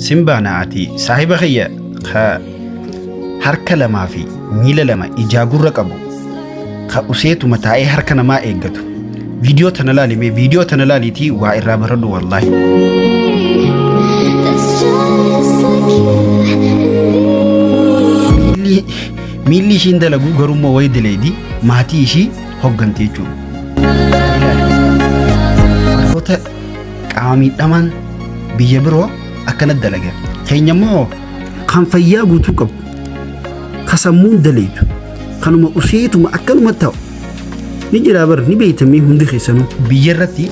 Simbaana ati saahiba kiyya ka harka lamaa fi miila lama ijaa gurra qabu ka useetuma taa'ee harka namaa eeggatu. Viidiyoo tana laalimee, viidiyoo tana laaliitii waa irraa baradhu wallaahi. That's just like you and me. Miilli ishiin dalagu garuu wayii dileedi maatii ishii hogganti jechuudha. Warroota qaama miidhamaan biyya biroo akkanatti dalagan. Keenya immoo kan fayyaa guutuu qabu, ka sammuun daleetu, kanuma useetuma akkanuma ta'u ni jira bar, ni beektamee hundi keessanuu. Biyya irratti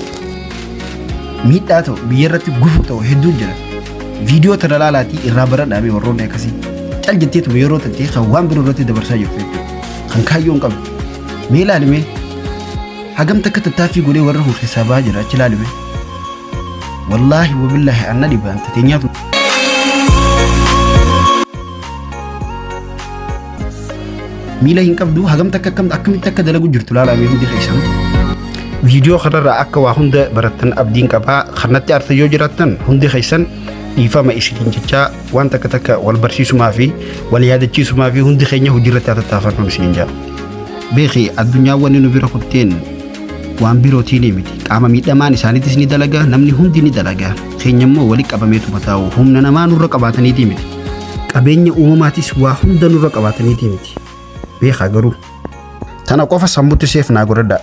miidhaa ta'u, biyya irratti gufuu ta'u hedduu jira. Viidiyoo tana laalaatii irraa baradhaame. Warroonni akkasii cal jetteetuma yeroo tattee kan waan biroo irratti dabarsaa jirtu jechuudha. Kan kaayyoo hin qabne. Mee ilaalime, hagam takka tattaaffii godhee warra kun keessaa bahaa jira achi ilaalime. Wallaahi wabillaahi anna dhibaan tateenyaatu. Miila hin qabdu, hagam takka akkamitti akka dalagu jirtu laalame hundi keessan. Viidiyoo kanarraa akka waa hunda barattan abdiin qabaa. Kanatti aarta yoo jiraattan hundi keessan dhiifama isiniin jechaa, waan takka takka wal barsiisumaa fi wal yaadachiisumaa fi hundi keenya hojiirratti haa tattaafannuun isiniin jaa. Beeki, addunyaa wanni nu bira kutteen waan birootiin miti. Qaama miidhamaan isaaniitis ni dalagaa, namni hundi ni dalagaa. Keenya immoo wali qabameetuma taa'u, humna namaa nurra qabaataniitii miti. Qabeenya uumamaatis waa hunda nurra qabaataniitii miti. Beekaa garuu. Tana qofa sammuutti seef naa godhadhaa.